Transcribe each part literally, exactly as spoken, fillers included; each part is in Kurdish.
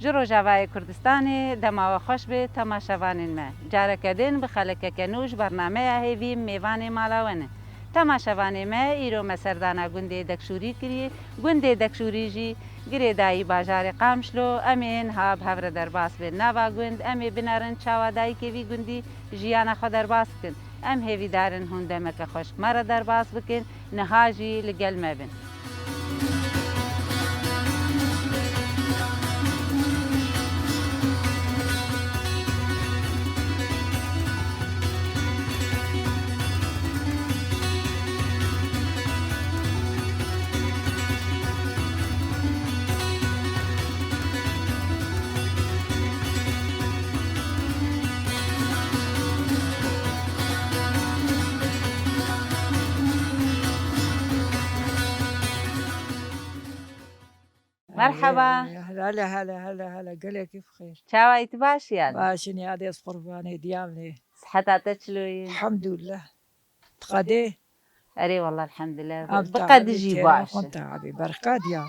Ji Rojavayê Kurdistanê dema we xweş be temaşevanên me. Careke din bi xelekeke nû ji bernameya Hêvî mêvanê mala we ne. Temaşevanê me, îro me serdana gundê Dekşûrî kiriye. Gundê Dekşûrî jî girêdayî bajarê Qamişlo. Em ê niha bi hev re derbas bin nava gund. Em ê binerin çawa dayikê vî gundî jiyana xwe derbas dikin. Em hêvîdar in hûn demeke xweş me re derbas bikin. Niha jî li gel me bin. Merhaba. Hele, hele, hele, hele. Gelekî bi xêr. Çawa yî, tu baş î? Baş in, yadê ez qurbanê diya min ê. Siheta te çilo ye? Elhamdulillah. Qedê? Erê, wallah, elhamdulillah. Bi qedî jî baş e. Xwe teabî, berxka diya.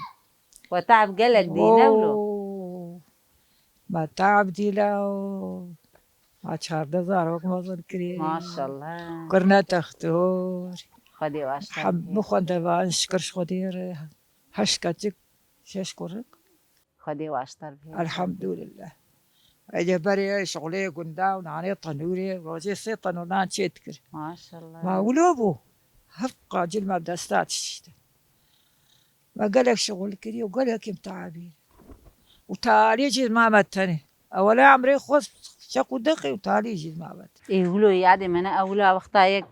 We teab gelek dîne wilo? Oo. Ma teab dîle û ma çardeh zarok mezin kirî. Maşallah. Kirine textor. Xwedê waştar bike. Hemû xwendevan şikir ji Xwedê re. Heşt keçik, şeş kurik. Xwedê waştar bike. Elhamdulillah. Ece berê şixulê gunda û nanê tenûrê, rojê sê tenûr nan çê dikir. Maşallah. Ma wilo bû. Hevqa cil me desta tiştî. Me gelek şixul kirî û gelek im teabî. Û talî jî ma me tenê. Ewela emrê xwe şeq û deqê û talî jî ma me tenê. Ê, wilo yadê me ne, ewila wexta yek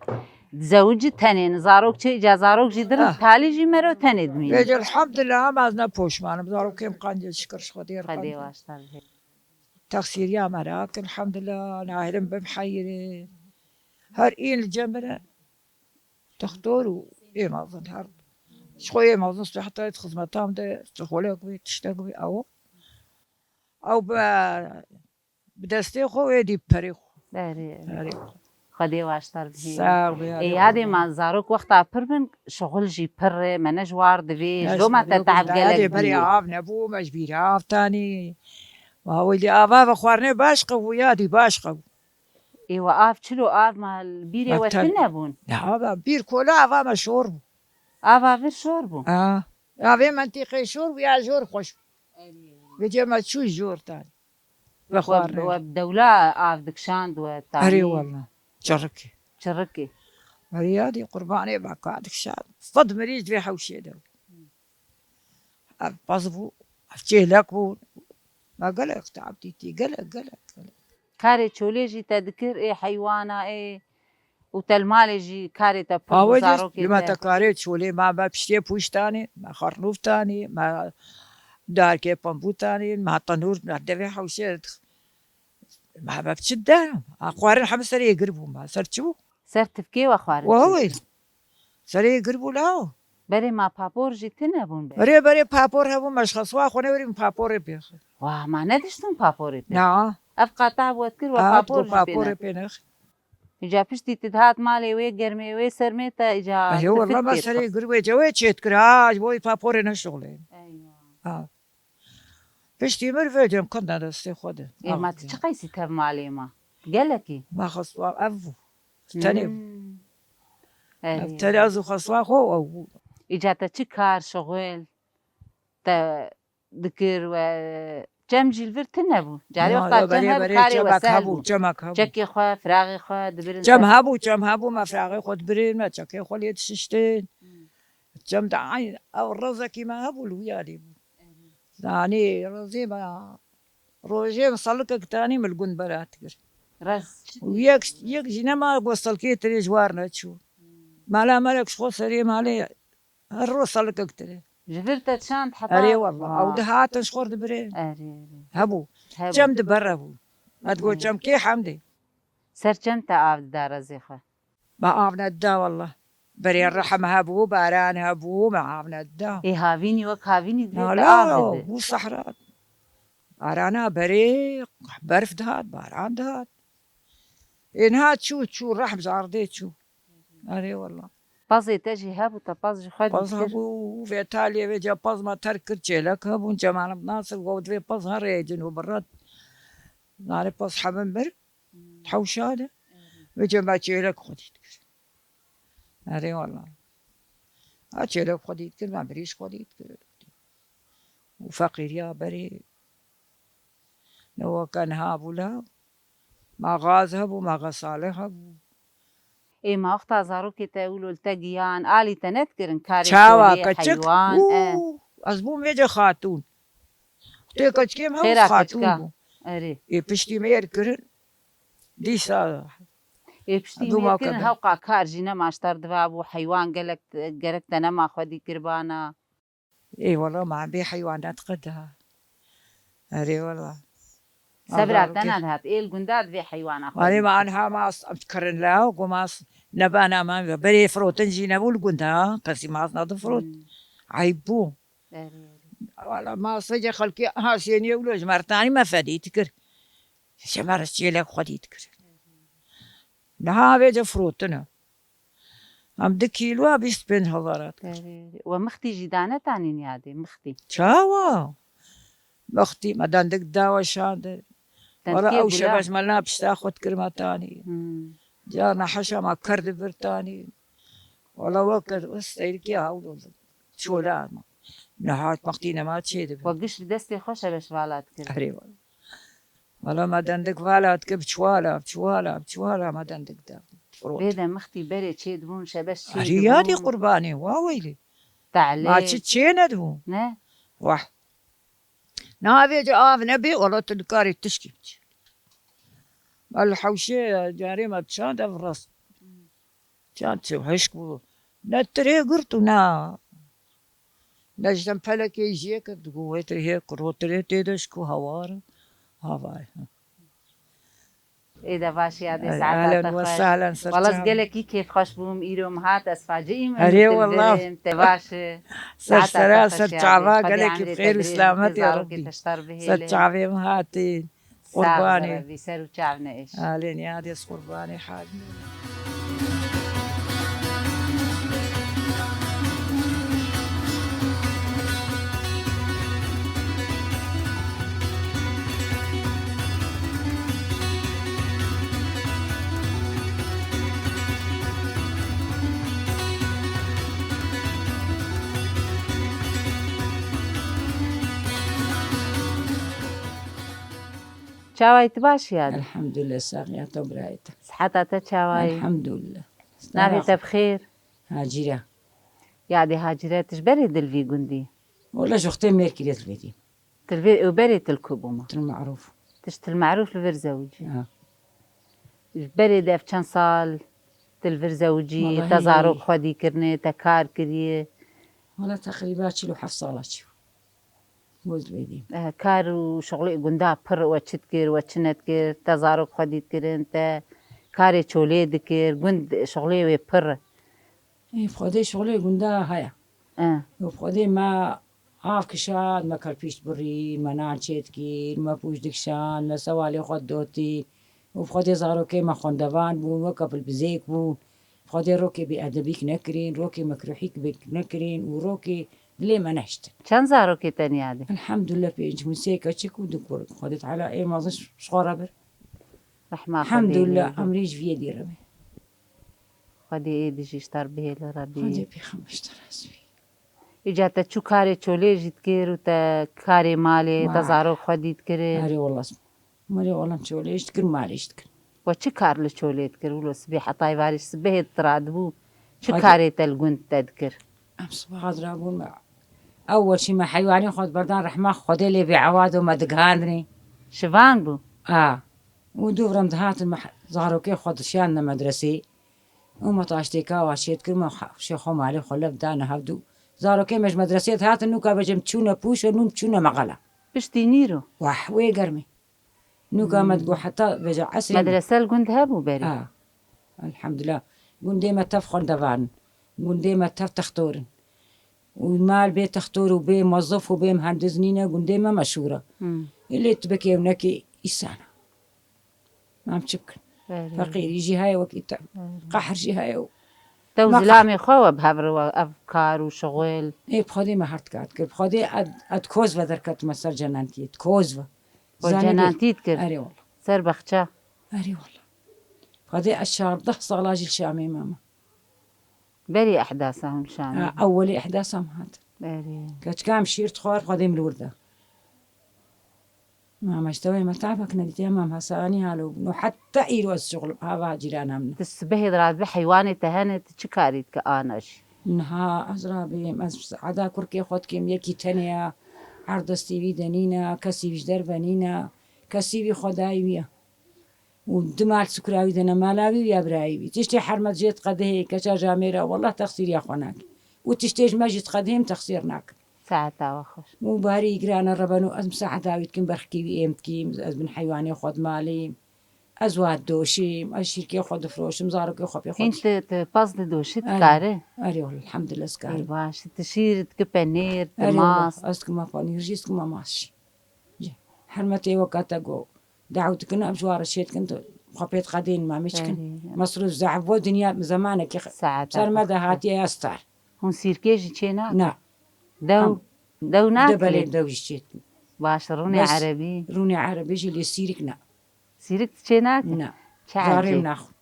dizewicî tenê ne, zarok çê, îca zarok jî dirin, ah, talî jî mero tenê dimîne. Vêce elhamdulillah, em ez ne poşman im. Zarokêm qencê şikir ji Xwedê re qencê. Xwedê waştar bike. Texsîriya me rakin, elhamdulillah, nahirim bim heyirê. Her în li cem min e. Doktor û ê mezin her. Ji xwe ê mezin siheta xizmetan de, şixulek wê, tiştek wê, ew. Ew bi, bi destê xwe wê dî perê xwe. Erê, erê. Erê. Xwedê waştar bihî. Sağ ol, ya Ê, Rabbi. Yadê me zarok wexta pir bin, şixul jî pir e, me ne ji war divê, ji doma te teab gelek dî. Berê av nebû, me ji bîra av tanî. Ma wê dî ava ve xwarine baş qebû, ya dî baş qebû. Ê, we av çilo av ma li bîrê we tune bûn? Ne, ava bîr kola ava me şor bû. Ava vir şor bû? Ha. Avê mentîqê şor bû ya jor xweş bû. Vêce me çû jor tanî. Vexwarine. We, we bi dewla av dikişand we tanî? Erê wallah. Çirikê. Çirikê. Erê yadî qurbanê me ka dikişand. Sed mirî ji vê hewşê de bû. Ev pez bû, ev çêlek bû. Me gelek teab dîtî, gelek, gelek, gelek. Karê çolê jî te dikir, ê heywana, ê û te li malê jî karê te pir bû, zarokê te? Li me te karê çolê, me, me piştê pûş tanî, me xerlûf tanî, me darkê pembû tanî, me tenûr, me devê hewşê, me, me çi de, a xwarin hemî serê gir bû, me ser çi bû? Ser tifkê we xwarin çi? Wawê. Serê gir bû law. Berê ma papor jî tune bûn be? Berê, berê papor hebû, me ji xeswa xwe newerî min paporê pêxir. Wa, ma nediştin paporê pê? Na. Ev qata we dikir, we papor jî pê ne. Îca piştî tu dihat malê wê germê wê sermê te, îca tifik pê dixist. Erê, wela me serê gir wê cewê çê dikir, ha, ji bo wê paporê neşixulê. Eywa. Ha. Piştî mir vê cem kunda destê xwe de. Ê, ma tu çi qeysî tev malê ma? Gelekî? Ma xwest ev bû. Tenê bû. Hmm. Ev tenê ez û xwestwa xwe ew bû. Îca te çi kar, şixul te dikir we çem jî li vir tune bû? Carê wexta çem hebû, karê we sehl bû. Çemek hebû. Çekê xwe, firaxê xwe dibirin. Çem hebû, çem hebû, me firaxê xwe dibirin, me çekê xwe lê dişiştin. Hmm. Çem de eyn ew rezekî me hebû, li wî alî bû. Zanî, rezê me, rojê min selikek tanî min li gund bera dikir. Rez. Û yek, yek jî nema ku selikê tirê ji war neçû. Mala melek ji xwe serê malê her roj selikek tirê. Ji vir te çand heta. Erê wallah, ew dihatin ji xwe dibirê. Erê, erê. Hebû. Hebû. Çem di ber re bû. Me digot çem kê hemdê. Ser çem te av dida rezê xwe? Me av nedida wallah. Berê rehm hebû, baran hebû, me av nedida. Ê havînî wek havînî divê te av dide. Bû sehra. Barana berê, berf dihat, baran dihat. Ê niha çû, çû, rehm ji erdê çû. Erê wallah. Pezê te jî hebû, te pez ji xwe dît kir? Pez hebû, vê taliyê vê ca pez me terk kir, çêlek hebûn, Cemal Nasir got, "Vê pez herê cin û birat." Nare pez hebin bir, Hmm. hewşa de. Vê ca me çêlek xwe dît kir. Erê wala. Ha çêlek xwe dît kir, me birîş xwe dît kir. Û feqîriya berê ne weke niha bû la. Ma gaz hebû, ma xesale hebû. Ê, ma wexta zarokê te wilo li te giyan, alî te nedikirin karê Çawa, çolê, keçik? Heywan, e. Û, ez bûm vêce xatûn. Tê keçikê me Xêra xatûn keçika. bû. Erê. Ê, piştî mêr kirin, dîsa Ê, piştî dûma mêr kirin, kebe. Hewqa kar jî nema ji te re diva bû, heywan gelek, gerek te nema xwedî kirbana. Ê wela ma bê heywan nediqeda. Erê wela. Sebra te nedihat. Ê li gunda divê heywana xwe Erê ma anha mas kirin la, ku mas nebana ma berê firotin jî nebû li gunda. Kesî mas nedifirot. Hmm. Eyb bû. Erê, erê. Wela mas vêce xelkê ha sêniyê wilo ji me re tanî me fedî dikir. Ji me re çêlek xwedî dikir. Niha vêce firotine. Em du kîloa bîst pênc hezar hat. Erê, we mixtî jî dane tanî niyadê, mixtî? Çawa? Mixtî me dendik dawa şande. Wala Dendikê ew gula. şebeş me na pişta xwe dikir me tanî. Hmm. Carna heşa me ker dibir tanî. Wala weke westeylikê hewlo çola me. Niha mixtî nema çê dibir. We giş bi destê xwe şebeş vala dikir? Erê wala. Wala me dendik vala dike bi çiwala, bi çiwala, bi çiwala me dendik da. Bê de mixtî berê çê dibûn, şebeş çê Erî yadî dibûn. qurbanê, wa weylê. Tehlê. Ma çi çê nedibûn? Ne? Wah. Na vêce av nebê, wala tu dikarê tişkî biçî. Me li hewşê carê me çand ev rast. Çand çi hişk bû. Ne tirê girt û ne, ne ji dem pelekê jiyê kir, digo wê tirê hê kurotirê tê de ji ku hawar e. Havay. Ê de baş ya dê Ay, saeta ahlen te we xweş. Sahlen, ser Wala ez çav. gelekî kêfxweş bûm, îro min hat, ez facî îm, Erê em wallah. Te baş e. Ser Saeta sera, te ser xweş ya çava, dê. Xwedê gelekî emrê bi te xêr û dirêj selamet bike, ya zarokê Rabbî. te ji te re Ser bihêle. çavê min hatî. Sağ ol Qurbanê. Rebî, ser û çav neêş. Alê niyadê ez qurbanê halî. Çawayî tu baş yadî? Elhamdülillah, saxiya te birayê te. Siheta te çawayî? Elhamdülillah. Navê te bi xêr? Hacîre. Yadê Hacîre, tu ji berê di li vî gundî? Wele ji wextê mêr kiriye di vê dî. Tu li vê, ew berê tu li ku bûma? Til Merûf. Tu ji Til Merûf li vir zewicî? Ha. Ji berê de ev çend sal tu li vir zewicî, Wallahî. te zarok xwedî kirine, te kar kiriye? Wele teqrîba çil û heft sala çi. Goz vedî. Eh, kar û şixulê gunda pir, we çi dikir, we çi nedikir, te zarok xwedî dikirin, te karê çolê dikir, gund şixulê wê pir. Ê, bi Xwedê şixulê gunda heye. Eh. Û bi Xwedê me av kişand, me kerpîç birîn, me nan çêdikir, me pûç dikişand, me sewalê xwe didotî. Û bi Xwedê zarokê me xwendevan bûn, weke bilbizêk bûn. Xwedê rokê bêedebîk nekirîn, rokê mekrûhîk bêk nekirîn û rokê dilê me nehiştin. Çend zarokê te niyadê? Elhamdulillah, pênc min sê keçik û du kur. Xwedê Teala ê mezin ji xwe re bir. Rehma Xwedê Elhamdulillah, lê be. Emrî ji viyê dî re be. Xwedê ê dijî ji te re bihêle Rebî. Xwedê pêxember ji te razî be. Îca te çû karê çolê jî dikir û te karê malê, te Wah. zarok xwedî dikirin? Erê wela. Malê wela çolê jî dikir, malê jî dikir. We çi kar li çolê dikir? Wilo sibê hetayê varî ji sibehê diradibû. Çi Hadi. karê te li gund te dikir? Em sibeha dirabûn me. Ewel şî me heywanê xwe diberdan rehma Xwedê lê bêewad û me digihandinê. Şivan bû? A. Û dûv re em dihatin me zarokê xwe dişiyandine medresê. Û me taştêka wa çêdikir, me xwe, şê xwe malê xwe lev dane hevdû. Zarokê me ji medresê dihatin, nûka bêjim çûne pûş û nûn çûne mexela. Piştî nîro? Wah, wê germê. Nûka me Hmm. digot heta bêje esrê. Medrese li gund hebû berê? Ha. Elhamdulillah. Gundê me tev xwendevan in. Gundê me tev textor in. Û mal bê textor û bê mezif û bê muhendiz nîne, gundê me meşhûr e. Hmm. Lê tu bikê û nekê îsana. Em çi bikin? Erê. Feqîrî jî heye wekî te. Erê. Qehr jî heye û Ew Meqam. Zilamê xwe we bi hev re we ev kar û şixul. Ê, bi Xwedê me her dikar dikir. Bi Xwedê ed, ed koz ve derketime ser cenentiyê. Koz ve. We Zanî cenentî dikir. Erê wala. Ser bexça. Erê wala. Xwedê ez çardeh sala jî li Şamê mama. Berî ehdasa hûn Şamê. Ha, ewwelî ehdasa me hat. Berî. Keçika em şîr dixwar, Xwedê min li wir da. Mama işte wê me tabek nedîtiye, mam Hesanî halo bûn. Û heta îro ez şixul hava cîrana min. Tu sibehê diradibî heywanê te hene, tu çi karî dike ana jî? Niha ez rabêm, ez eda kurkê xwe dikêm, yekî tenê ya, her destî wî de nîne, kesî wî ji derve nîne, kesî wî xwedayî wî ye. Û di mal sikura wî de ne mala wî û ya birayî wî. Tiştê hermet jê diqedihê, keça camêra, wallah texsîriya xwe nake. Û tiştê ji me jî diqedihê, em texsîr nakin. Saeta we xweş. Û barî girane reben û ez misaeta wî dikim, berxikê wî êm dikîm, ez bin heywanê xwe dimalîm. Ez wa didoşîm, ez şîrkê xwe difroşim, zarokê xwe pê xwe Hîn dişîm. Tu, tu pez didoşî Erê, dikare? Erê wala, elhamdulillah, ez karim. Ê baş, tu şîr dike, penêr, tu Erê wala, mas. Ez dikime penîr jî, ez dikime mas jî. Ji hermetê weka te got, dawet dikin, em ji wa re çê dikin, tu xwe pê diqedên, mamê çi kin? Erê. Mesrûf zehf bo dinya zemanekî xe-, Saeta ser me de xwe. Hatiye ya star. Hûn sîrkê jî çê nakin? Na. Dew, Em dew de nakin? Belê dew jî çê dikin. Baş, rûnê Bes erebî? Rûnê erebî jî lê sîrik na. Sîrik çê nakin? Na. Çi Zarêm ecêb. Naxwin.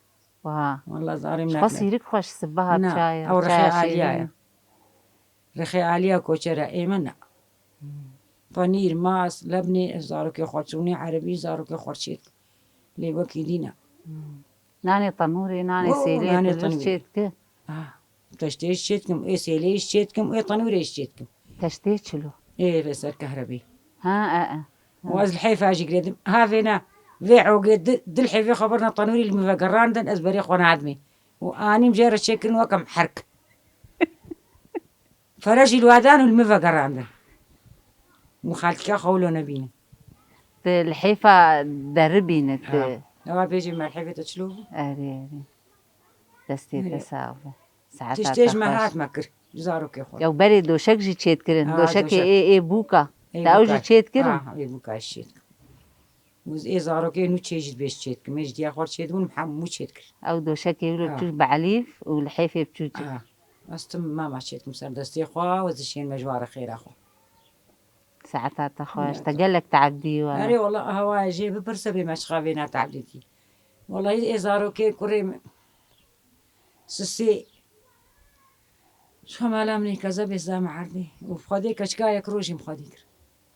Wa. Wala zarêm Xwe nakin. Sîrik xweş sibaha Na, çayê, ew rixê çaya aliya şêrîn. Ye. Rixê aliya koçera ê me na. Hmm. Panîr, mas, lebnê, ez zarokê xwe çûnê erebî, zarokê xwe çêt. Lê wekî dîna. Hmm. Nanê tenûrê, nanê Wo, sêlê, nanê tu tenûrê. Çêt ki? Ah, teştê jî çêt kim, ê sêlê jî çêt kim, ê tenûrê jî çêt kim. Teştê çilo? Ê, vê ser kehrebî. Ha, e, e. Û ez li heyfa jî girêdim. Ha vêna, vê ogê di, di li heyfê xwe birna tenûrî li min vegerandin, ez berê xwe nadimê. Û anîm jê re çêkirin wekem herk. Fere jî li wa dan û li min vegerandin. Û xaltîka xwe wilo nebînin. Ti li heyfa deribîne ti. Ha. Ewa bêjê me li heyfê te çilo bû? Erê, erê. Destê te Erê. Sax be. Saeta Tiştê te ji me xweş. Hat me kir, ji zarokê xwe. Ew berê doşek jî çêt kirin. Ha, Doşekê doşek. Ê, ê bûka. Ê Te ew jî bûka. Çêt kirin? Ha, ê bûka jî çêt kirin. Û ê zarokê nû çê jî dibêj çêt kim. Ê ji diya xwe çêt bûn, hemû çêt kir. Ew doşekê wilo Ha. Çû bi elîf û li heyfê biçû çi? Ha. Ez tim mama çêt kim ser destê xwe, ez dişên me ji ware xêra xwe. Saeta te xweş, Ya te te. Gelek teebdî were. Erê wala, hewayê jê bipirse bê me çiqa vêna teebdî dî. Wala ê zarokê kurê min sisê ji xwe mala min ê keze bê zame erdê. Û bi Xwedê keçika yek rojî min xwedî kir.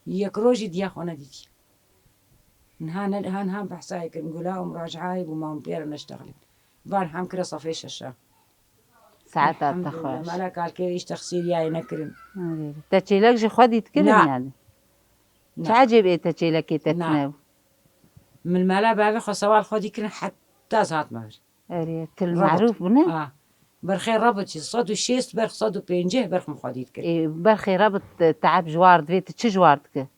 Yek rojî diya xwe nedîtî. Niha ne, niha, niha behsayê kirin. Gula û muracihayê bû ma min pê re neştexlîn. Van hem kire safê şeşa. Saeta te Elhamdulillah, xweş. Mala kalkê îş texsîriyayê nekirin. Erê. Te çêlek ji xwe dît kirin Na. Yani? Na. Çi ecêb ê te çêlekê te Na. Tine? Min mala bavê xwe sewal xwe dî kirin heta ez hatime vir. Erê, til Rabit. Merûf bûne? Ha. Berxê Rabit jî sed û şêst berx, sed û pêncî berx min xwe dît kirin. Ê, berxê Rabit, e, teeb ji war divê, tu çi ji war dike?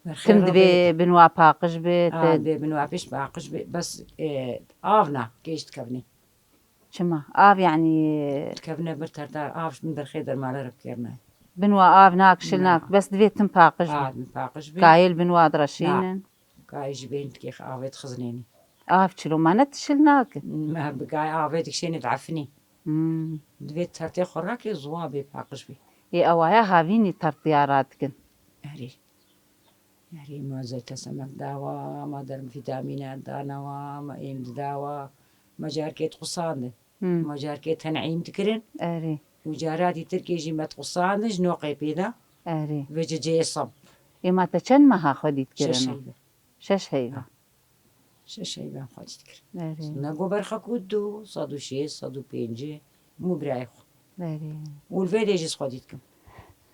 Berxê Tim Rabit. Divê binwa paqij be, Ha, te divê binwa pêş paqij be. Bes, e, av na, kêş dikevnê. Çima? Av yanî Dikevine bir terdar, av ji min berxê dermale re bikevine. Binwa av nak, şil Na. Nak. Bes divê tim paqij Ha, be. Min paqij be. Kayê li binwa direşînin. Na. Kayê ji bên dikê avê dixizînênî. Av çilo ma ne tu şil nake? Me bi kayê avê dikişênê diefînî. Hmm. Divê tertê xwe rake ziwa bê paqij be. Ê ewaya havînî tertiya radikin. Erê. Erê, ma zeyte semek dawa, ma derm vîtamîne danawa, ma êm didawa, ma carkê dixusandin. Hmm. Ma carkê ten'îm dikirin. Erê. Û cara dîtirkê jî me dixusandin, ji noqê pê de. Erê. Vê ciceyê sab. Ê ma te çend meha xwedî dikirin? Şeş heyve. Şeş heyve. Ha. Şeş heyve em xwedî dikirin. Erê. Ne go berxek û du, sed û şêst, sed û pêncî, mû birayê xwe. Erê. Û li vê dê jî xwedî dikim.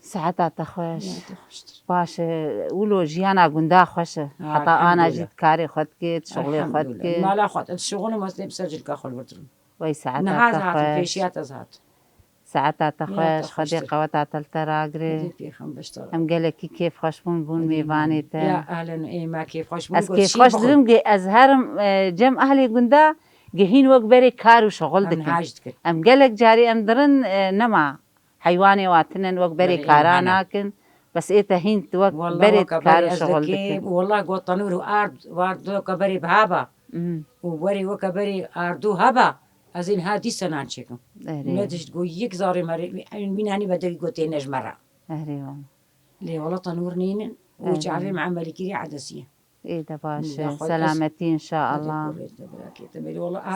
Saeta te xweş. Ya te xweştir. Baş e, wilo jiyana gunda xweş e. Ha, Heta ana elhamdulillah. Jî dikarê xwe dike, şixulê xwe Elhamdulillah. Dike. Mala xwe, ez şixulim, ez dê bi ser cilka xwe li vir dirim. Wey saeta Niha te ez hatim, xweş. Pêşiya te ez hatim. Saeta te Ya xweş, te Xwedê xweştir. Qeweta te li te ragire. Xwedê pê xem beşdar. Em gelekî kêfxweş bûn, bûn Xwedê mêvanê bûn. Te. Ya ehlen, ê me kêfxweş bûn, Ez got, şî kêfxweş bixwin. Dibim, gê ez herim, e, cem ehlê gunda, gê hîn wek berê kar û şixul Em dikin. Niha jî dikin. Em gelek carî em dirin, e, nema. Heywanê wa tinen wek berê Belê, kara hene. Nakin. Bes ê te hîn wek Wallah berê weke kar berê û ez şixul dikêm. Dikin. Wallah got tenûr û ard, war doke berê biha ba. Hmm. Û werê weke berê ardû heba. Ez ê niha dîsa nan çêkim. Erê. Me tişt got, yek zarê me rê, wî, wî nanî bedewî got têne ji me re. Erê wala. Lê wala tenûr nînin û çavê me emelî kiriye edesiye. Ê de baş e. Selametî inşallah.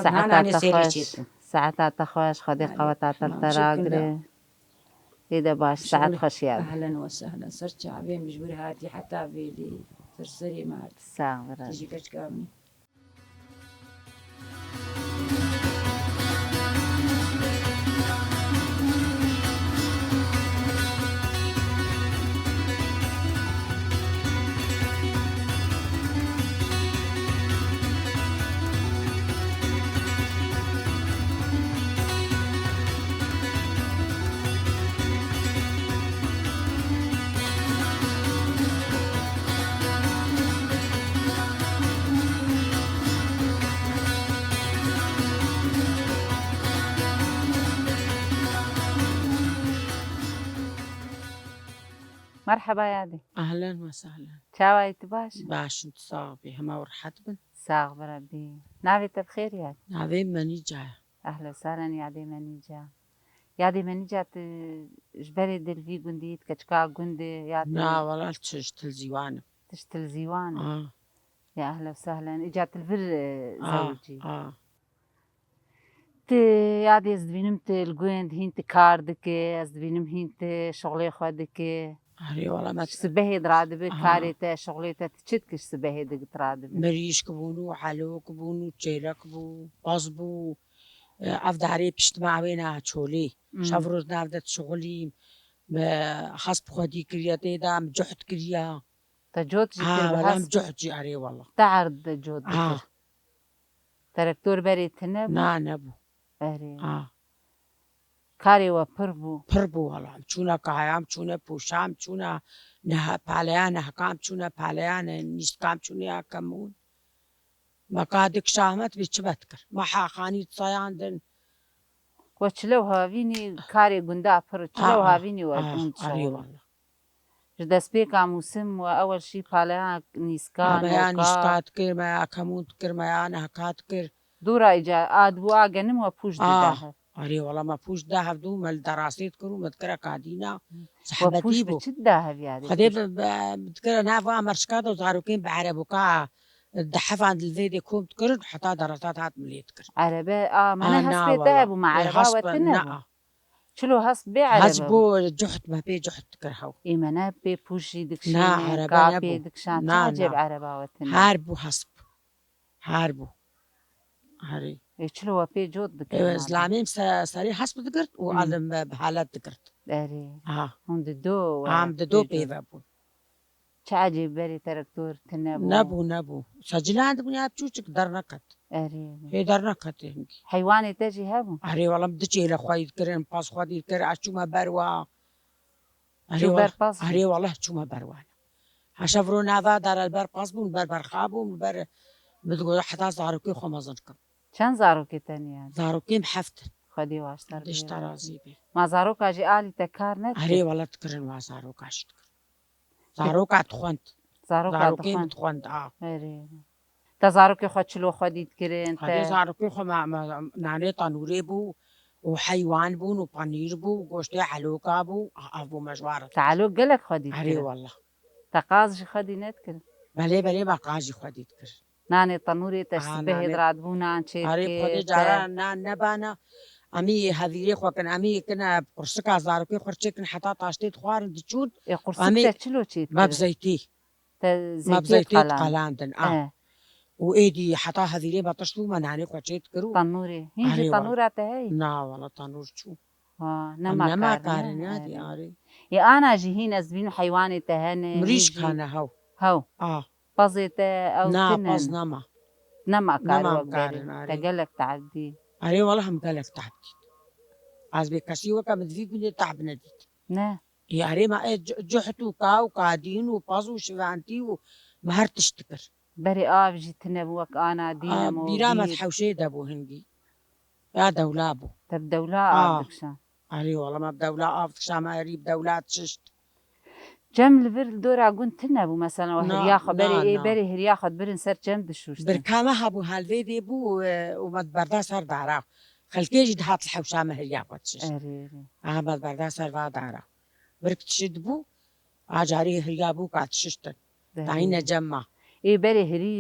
Saeta te xweş. Saeta te xweş. Xwedê qeweta te li te ragire. Ê de baş. Saet xweş ya. Ehlen we sehlen. Ser çavê min ji wir hatî heta vêlê. Ser serê me hatî. Sax bira. Tijî keçika min. Merheba yadê. Ehlen we sehlen. Çawa yî, tu baş î? Baş im, tu sax bî. Hema û rehet bin. Sax bi Rebbî. Navê te bi xêr yad? Navê min Menîca ye. Ehlen sehlen yadê Menîca. Yadê Menîca, tu ji berê di li vî gundî yî, tu keçika gund î ya tu? Na, wela tu ji Tilzîwan im. Tu ji Tilzîwan î? A. Ya ehlen sehlen. Îca tu li vir, e, zewicî? A. Tu yadê ez dibînim tu li gund hîn tu kar dikî, ez dibînim hîn tu şixulê xwe dikî. Erê wala me. Ji sibehê di radibi karê te, şixulê te, tu çi dikî ji sibehê di radibi? Mirîşk bûn û helok bûn û çêlek bû, pez bû. Ev darê pişt me wêna çolê. Hmm. Şev roj nav de dişixulîm. Me hesp xwedî kiriye tê de, em cuhd kiriya. Te cot jî kir bi hesp? Ha, wela em cuhd jî, erê wela. Te erd de cot dikir? Traktor berê tune bû? Na, nebû. Erê. A. Karê we pir bû? Pir bû wela. Em çûne kaya, em çûne pûşa, em çûne nehe-, paleya nehka, em çûne paleya ne-, nîşka, em çûne ya kemûn. Me ka dikşa heme tu bî çi me dikir? Me hexanî sayandin. We çilo havînî karê gunda pir, çilo havînî we gund şixul. Erê wela. Ji destpêka mûsim we ewel şî paleya nîska, me ya nîska dikir, me ya kemûn dikir, me ya nehka dikir. Dûra îca a dibû a genim we pûş dida hev? Erê wela me pûş dida hev dû, me li derasê dikir û me dikire kadîna. Zehmetî bû. We pûş bi çi dida hev yadê? Xwedê bi, bi, dikire nav a merşika de û zarokên bi erebûka di hevan di vê dê kom dikirin, heta derasa dihat milê dikir. Erebe, a, me ne hespê te hebû, me ereba we tine bû. Çilo hesp bê erebe? Hesp bû, cuhd me pê cuhd dikir hew. Ê me ne pê pûş jî dikşîne, ka pê dikşan, çi ecêb ereba we tine? Her bû hesp. Her bû. Herî. Ê çilo we pê cot dikir? Ê, zilamê min se-, serê hesp digirt û alim bi helet digirt. Erê. Ha. Hûn di do we. Em di do pê ve bûn. Çi ecêb berê traktor tune bû? Nebû, nebû. Secilan dibûn ya çûçik derneket. Erê. Hê derneketê hingî. Heywanê te jî hebûn? Erê wela min du çêle xwedî dikirin, pez xwedî dikir, ez çûme ber wa. Erê wela, erê wela çûme ber wan. Heşev ro nava dara li ber pez bûn, ber berxa bûn, ber min digot heta zarokê xwe mezin kim. Çend zarokê te niya? Zarokê min heft in. Xwedê waştar bê. Dişta razî bê. Ma zaroka jî alî te kar nedikir? Erê wela dikirin wa zaroka jî dikir. Zaroka dixwend. Zaroka dixwend. Zarokê min dixwend, a. Erê. Te zarokê xwe çilo xwedî dikirin? Xwedê zarokê xwe me, me nanê tenûrê bû û heywan bûn û penîr bû, goştê heloka bû, ev bû me ji wan re. Te helok gelek xwedî dikirin? Erê wela. Te qaz jî xwedî nedikirin? Belê, belê, me qaz jî xwedî dikir. Nanê tenûrê te ji sibehê diradibû nan çêdikir? Erê, xwedê cara nan nebana, em ê hevîrê xwe kin, em ê kine qursika zarokê xwe çêkin heta taştê dixwarin diçûn. Ê, qursik te çilo çêdikirin? Me bi zeytî. Te zeytê diqelandin, a. Û êdî heta hevîrê me tişt bû, me nanê xwe çê dikir û. Tenûrê. Hîn jî tenûra te heye? Na, wela tenûr çû. Ha, nema karin, ya dî, arê. Ê, ana jî hîn ez dibînim heywanê te hene, mirîşk hene, hew. Hew. A. Pezê te ew tune? Na, pez nema. Nema kar wek berê. Te gelek tehdî. Arê, wela him gelek tehdî. Ez bê kesî weke min di vî gundê tehb nedît. Ne. Yarê me, e, cu-, cuht û ka û kadîn û pez û şiventî û me her tişt dikir. Berê av jî tine bû wek ana dîn. A, bîra me di hewşeyê de bû hingî. Ya dewla bû. Te bi dewla av dikişan? Erê wela me bi dewla av dikişan, me herî bi dewla dişişt. Cem li vir li dora gund tine bû, mesela we hiriya xwe berê, ê berê hiriya xwe dibirin ser cem dişuştin? Birka me hebû, helvêdê bû, e, û me diberda ser dara. Xelkê jî dihat li hewşa me hiriya xwe dişişt. Erê, erê. Aha, me berda ser va dara. Birk dişit bû, a carî hiriya bû ka dişiştin. Dayîne cem me. Ê berê hirî,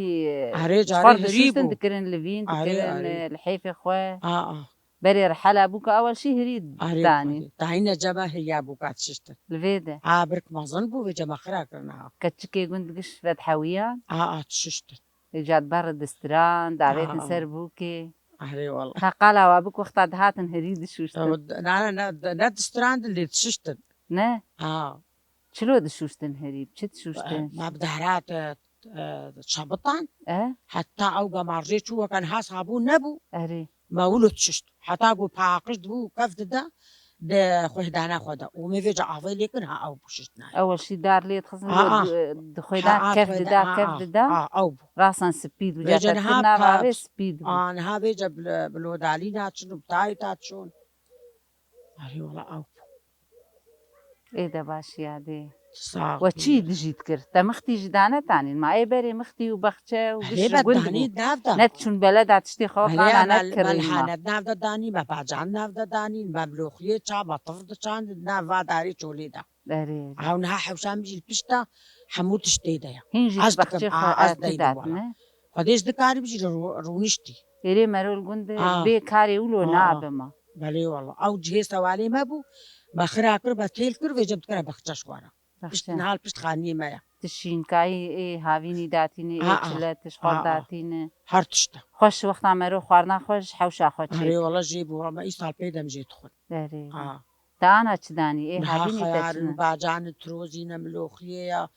Erê, ji carê xwe hirî dişiştin bû. Dikirin livîn, Erê, dikirin, erê. Li hêfê xwe. A, a. Berê rihela bû ka ewel şî hirî Erê danî. Xwedê. Dayîne cem me hiriya bû ka dişiştin. Li vê de. A, birk mezin bû, vê cem me xira kirin ha. Keçikê gund giş vedihewiyan. A, a, dişiştin. Îca di ber distiran, davêtin Aa. Ser bûkê. Erê wala. Ka qala wa bik wexta dihatin hirî dişûştin. Ew, na, na, na, ne distiran di lê dişiştin. Ne? Ha. Çilo dişûştin hirî, çi dişûştin? Ma bi dehrat, e, e, çabitan. E? Heta ew gemarjê çû weke niha sabûn nebû. Erê. Me wilo dişişt. Heta ku paqij dibû kef dide, di xwehdana xwe de. Û me vêca avê lê kir, ha ew bû şişt nayê. Ew şî dar lê dixizin Ha, ha. Di xwedan Ha, ha, kef xweda, dida, ha, kef ha, dida. Ha, ew bû. Rasan spî dû, Vêca ca niha tevkirina pa-, ravê spî dû. Ha, niha vêca bi, bi lodalîna çin û bi tayê ta çûn. Erê wala ew bû. Ê de baş yadê. Sax We bî. Çî dijî dikir? Te mixtî jî dane tanîn. Ma ê berê mixtî û bexçe û giş Hê û be gund danî bû. Nav da. Ne diçûn beleda tiştê xwe Belê qana me, ne me kirin ma. Lihanet nav da danî, me pacan nav da danî, me miloxiyê ça, me tifr diçan, nav va darê çolê da. Erê. Ew niha hewşan bijî li pişta hemû tiştê de ya. Hîn jî Ez bexçê dikim, xwe a, ez ez deydim didat wala. Ne? Xwedê ji dikarim jî ro-, rûniştî. Êrê mero li gund Aa. Bê karê wilo Aa. Nabe ma. Belê wala. Ew cihê sewalê me bû, me xira kir, me têl kir, vêca dikira bexçe ji xwe re. Pişt Bexçe. Niha li pişt xaniyê me ya. Ti şînkayî ê havînî datîne, ê Aa, çile ti ji xwe aa. Datîne. Her tişta. Xweş wexta mero xwarina xwe ji hewşa xwe çêk. Erê wala jê bû, me îsal pê dem jê dixwin. Erê. Aa. Te ana çi danî? Ê Niha havînî te xeyar çi in, ne? Bacan in, tirozî ne, miloxiyê ya,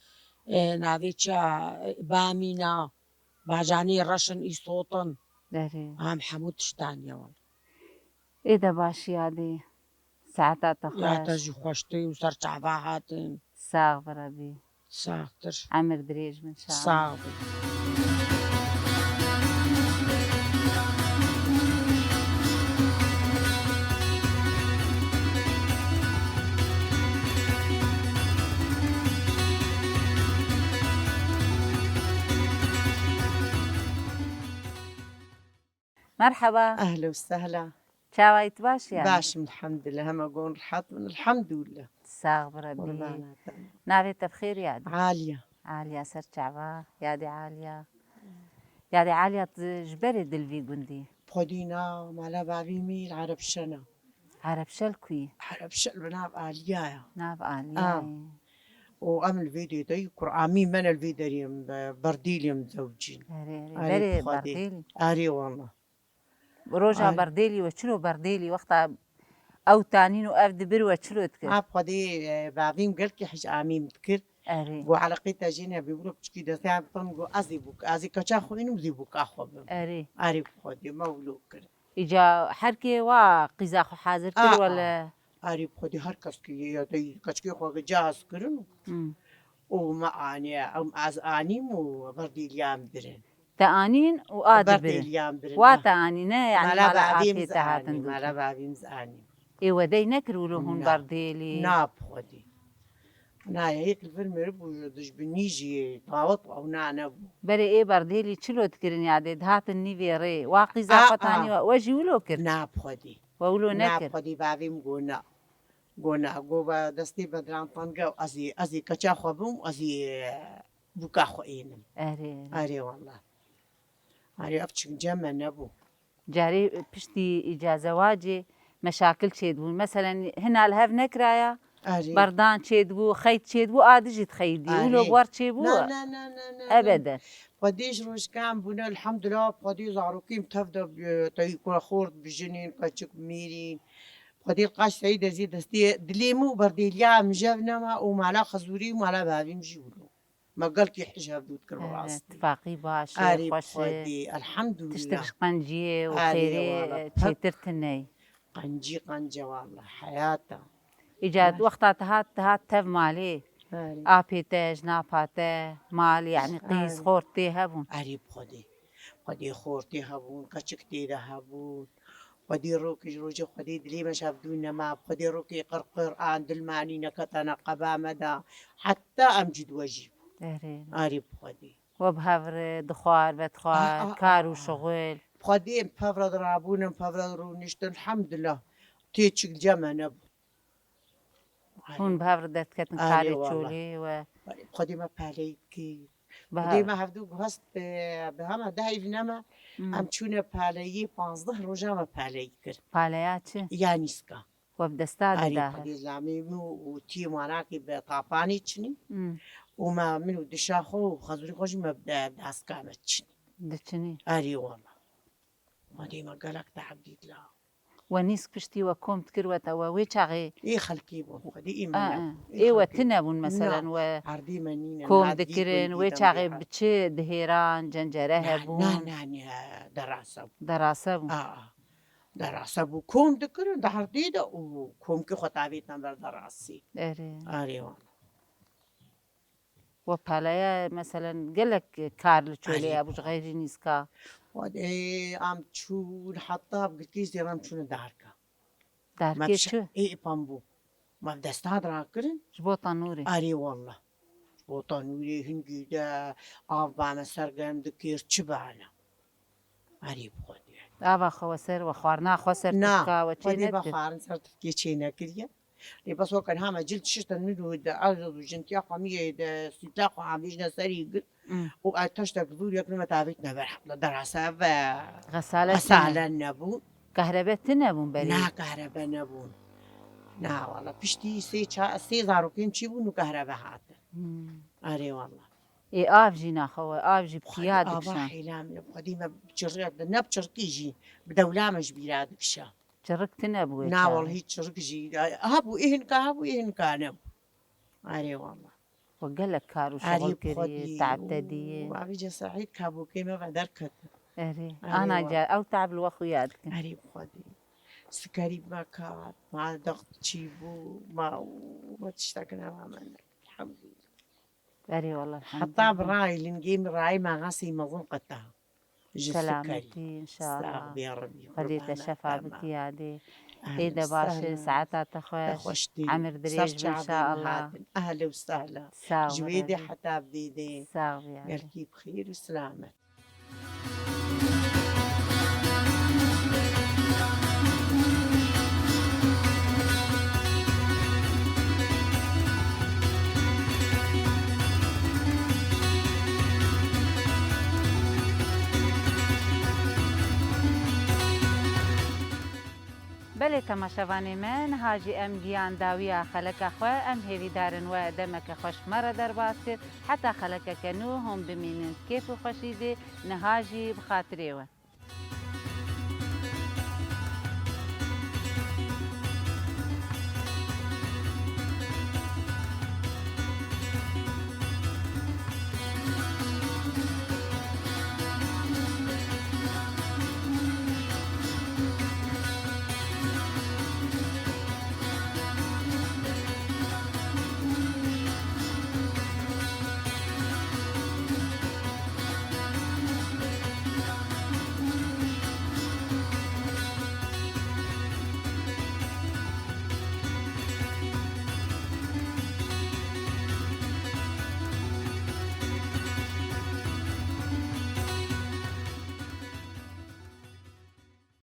e, navê çi ya, e, bamîna, bacanê reş in, îsot in. Erê. Em hemû tişt daniye wala. Ê de baş yadê. Saeta te xweş. Ya te jî xweştî û ser çava hatin. Sax bi Rebî. Saxtir. Emir dirêj bin, şa. Sax bin. Merheba. Ehla û sehla. Çawa yî, tu baş yî? Baş im, elhamdülillah. Hema gon rehat bin, elhamdülillah. Sax bi Rebî. Qurbana te. Navê te bi xêr yadî? Aliya. Aliya ser çava, yadê Aliya. Yadê Aliya, tu ji berê dil vî gundî? Xwedî na, mala bavî mî li Erebşena. Erebşel ku yî? Erebşel bi nav Aliya ya. Nav Aliya. Ah. Û em li vê dê de yî, Kur'amî me ne li vê derê em, e, Berdêlî em zewcîn. Erê, erê. Erê, Berê bi Xwedê. Berdêlî. Erê wala. Roja Ay. Berdêlî we çilo Berdêlî wexta ew tanîn û ev dibir we çilo dikir? Ha, Xwedê, e, bavîm gelkî hij amîm dikir. Erê. Go eleqê te jê nebî, wilo piçkî destê em tin, go ez ê bûk, ez ê keça xwe înim, zî bûka xwe bim. Erê. Erê bi Xwedê, me wilo kir. Îca her kê wa qîza xwe hazir kir A, wele? A. Erê bi Xwedê her kes ki yê ya dey keçkê xwe cihaz kirin û Hmm. û me aniye, em ez anîm û Berdêliyan birin. Te anîn û a dibirin. Berdêliyan birin, Wa ah. Te anîne, yani Mala mala bavîm afê te hatin anî, dûtin. Mala bavîm anî. Ê we dey nekir wilo hûn Na. Berdêlî? Na bi Xwedê. Na, yek li vir miribû ji dijbinî jî tawet ew na nebû. Berê ê Berdêlî çilo dikirin yadê, dihatin nîvê rê. Wa qîza A, xwe tanî a. We, we jî wilo kir? Na bi Xwedê. We wilo Na nekir? bi Xwedê bavîm go na. Go na, go ve destê bedran tenge, ez ê, ez ê keça xwe bim, ez ê, e, bûka xwe ênim. Erê, erê. Erê wala. Erê ev çinceme nebû. Carê piştî îca zewacê meşakil çêdibûn. Meselen hina li hev nekiraya, Erê. Berdan çêdibû, xeyt çêdibû, a dijî dixeyidî. Erê. Wilo bar çêbû? Na, na, na, na, na, na. Ebeden. Xwedê ji rojkan bûne, elhamdulillah, Xwedê zarokîm tev de, e, teyî ku xort bijinîn, keçik mîrîn. Xwedê qaş seyî dezî destê dilê min û Berdêliya min jev nema û mala xezûrî û mala bavîm jî wilo. Me gelkî hej hevdû dikir bi Erê, rast. Tifaqî baş e, Erê, xweş e. Xwedê, elhamdulillah. Tiştek ji qenciyê û Erê, xêrê, wala, e, pek. Çêtir tune ye. Qencî qence wala, heyata. Îca Baş. Wexta te hat, te hat tev malê. Erê. Apê te, jinapa te, mal, yani qîz, Erê. Xort tê hebûn. Erê bi Xwedê. Xwedê xortê hebûn, keçik tê de hebûn. Xwedê rokê ji rojê Xwedê dilê me şevdû nema. Xwedê rokê qirqir an dilmanî neketene qeba me de. Heta em cî diwejî bû. Erê. Arê bi Xwedê. We bi hev re dixwar, vedixwar, Ah, ah, kar û ah, ah. Şixul. Xwedê em pevra de rabûn, em pevra de rûniştin, elhamdulillah. Tê çik cem me nebû. Hûn bi hev re derdiketin karê çolê we. Xwedê me peleyî dikir. Xwedê me hevdû guhast bi, bi hema dehî ne me. Hmm. Em çûne peleyî, panzdeh roja me peleyî kir. Peleya çi? Ya nîska. We bi desta de dahir. Xwedê lamê min û tî manakî bi tapanî çinî. Hmm. Û me, min û dişa xwe û xezûrî xwe jî me bi de-, deska me çinî. Diçinî. Erê wala. Xwedê me gelek teeb dît la. We nîsk piştî we kom dikir we te we wê çaxê. Ê xelkî bûn, xwedî ê me A, nebûn. A. Ê we tune bûn, meselen, we erdî me nîne, kom dikirin, wê çaxê bi çi dihêran, cencere hebûn? Na, na, na, derasa bû. Derasa bû. A, a. Derasa bû. Kom dikirin, di erdî de û komkî xwe tavêtin ber derasî. Erê. Erê wan. We peleya, meselen, gelek kar li çolê hebû ji xeyrî nîska. Xwedê em çûn heta bi girtî zêran çûne darka. Darkê çi? Ê, ê pambû. Me bi desta dirakirin. Ji bo tanûrê. Erê wallah. Ji bo tanûrê hingî de av bame sergerm dikir, çi bane. Erê bi Xwedê. Ava xwe we ser, we xwarina xwe ser tifka we çê nekir? Na, Xwedê me xwarin ser tifkê çê nekiriye. Lê bes weke niha me cil tiştên min û de ez û jintiya xwe miyê de sîtla xwe avêjne serî gir. Hmm. Û ez teştek zûr yek nime tavêtine ber hepla derasa ve. Xesale tune. Xesale nebûn. Kehrebe tune bûn berê? Na, kehrebe nebûn. Na, wala piştî sê ça-, sê zarokên çî bûn û kehrebe hatin. Hmm. Erê wala. Ê av jî naxwe, av jî piya dikişan. Xwedî ava hêla min, xwedî me bi çirrek de, ne bi çirkî jî, bi dewla me ji bîra dikişa. Çirik tune bû wê çaxê? Na, wellehî çirik jî, hebû, ê hinka hebû, ê hinka nebû. Erê wallah. We gelek kar û şixul kirî, teab te dî. Erê bi Xwedî. Û avî ce Seîd kabokê me ve derket. Erê. Erê wallah. Ana ca, ew teab li we xuya dikin. Erê bi Xwedî. Sikerî me kat, ma dext çî bû, ma, ma tiştekine me ne. Elhamdulillah. Erê wallah, elhamdulillah. Heta bi rayê lingê min rayê me xasî mezin qeta. Ji sikerî. Selametî, înşallah. Sax bî ya Rebî, qurban. Xwedê te şefa bikî yadê. Ê de baş e, saeta te xweş. Te xweş dî. Emir dirêj be, înşallah. Ser çavê min hatin. Ehlen û sehlen. Sax bî. Ji vê de heta vê de. Sax bî yadê. Gelkî bi xêr û selamet. Belê temaşevanê me, niha jî em gihan dawiya xeleka xwe, em hêvîdar in we demeke xweş me re derbas kir. Heta xelekeke nû hûn bimînin kêf û xweşî de, niha jî bi xatirê we.